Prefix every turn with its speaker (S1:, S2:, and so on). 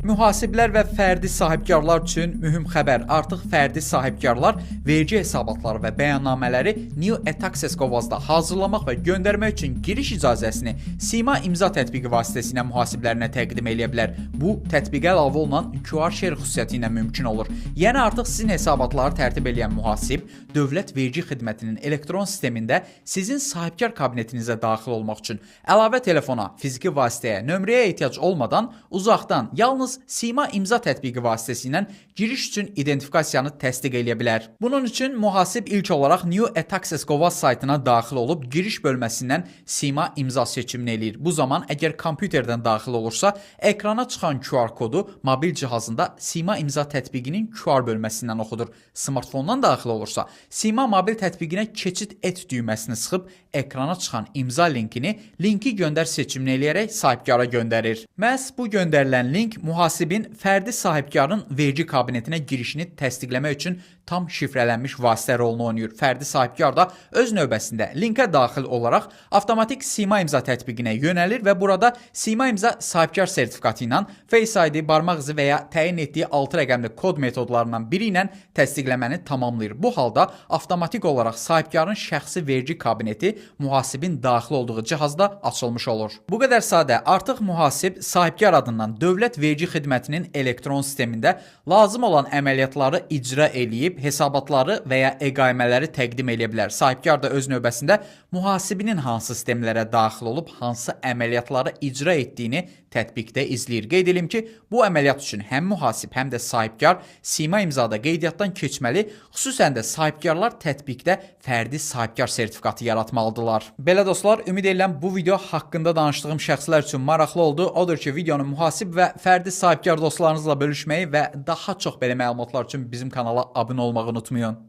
S1: Mühasiblər və fərdi sahibkarlar üçün mühüm xəbər. Artıq fərdi sahibkarlar vergi hesabatları və bəyannamələri New e-Taxes Qovazda hazırlamaq və göndərmək üçün giriş icazəsini Sima imza tətbiqi vasitəsilə mühasiblərinə təqdim eləyə bilər. Bu, tətbiqə əlavə olunan QR share xüsusiyyəti ilə mümkün olur. Yəni artıq sizin hesabatları tərtib eləyən mühasib Dövlət Vergi Xidmətinin elektron sistemində sizin sahibkar kabinetinizə daxil olmaq üçün əlavə telefona, fiziki vasitəyə, nömrəyə ehtiyac olmadan uzaqdan yalnız Sima imza tətbiqi vasitəsilə giriş üçün identifikasiyanı təsdiq eləyə bilər. Bunun üçün mühasib ilk olaraq New e-Taxes Qovaz saytına daxil olub giriş bölməsindən Sima imza seçimini eləyir. Bu zaman əgər kompüterdən daxil olursa, ekrana çıxan QR kodu mobil cihazında Sima imza tətbiqinin QR bölməsindən oxudur. Smartfondan daxil olursa, Sima mobil tətbiqinə keçid et düyməsini sıxıb ekrana çıxan imza linkini linki göndər seçimini eləyərək sahibkara göndərir. Məhz bu göndərilən link mühasibin fərdi sahibkarın vergi kabinetinə girişini təsdiqləmək üçün tam şifrələnmiş vasitə rolunu oynayır. Fərdi sahibkar da öz növbəsində linkə daxil olaraq avtomatik Sima imza tətbiqinə yönəlir və burada Sima imza sahibkar sertifikatı ilə Face ID, barmaq izi və ya təyin etdiyi 6 rəqəmli kod metodlarından biri ilə təsdiqləməni tamamlayır. Bu halda avtomatik olaraq sahibkarın şəxsi vergi kabineti mühasibin daxil olduğu cihazda açılmış olur. Bu qədər sadə. Artıq mühasib sahibkar adından Dövlət Vergi Xidmətinin elektron sistemində lazım olan əməliyyatları icra eləyib hesabatları və ya e-qaymələri təqdim eləyə bilər. Sahibkar da öz növbəsində mühasibinin hansı sistemlərə daxil olub, hansı əməliyyatları icra etdiyini tətbiqdə izləyir. Qeyd edim ki, bu əməliyyat üçün həm mühasib, həm də sahibkar Sima imzada qeydiyyatdan keçməli, xüsusən də sahibkarlar tətbiqdə fərdi sahibkar sertifikatı yaratmalıdırlar. Belə dostlar, ümid edirəm bu video haqqında danışdığım şəxslər üçün maraqlı oldu. Odur ki, videonu mühasib və fərdi sahibkar dostlarınızla bölüşməyi və daha çox belə məlumatlar üçün bizim kanala abunə olmağı unutmayın.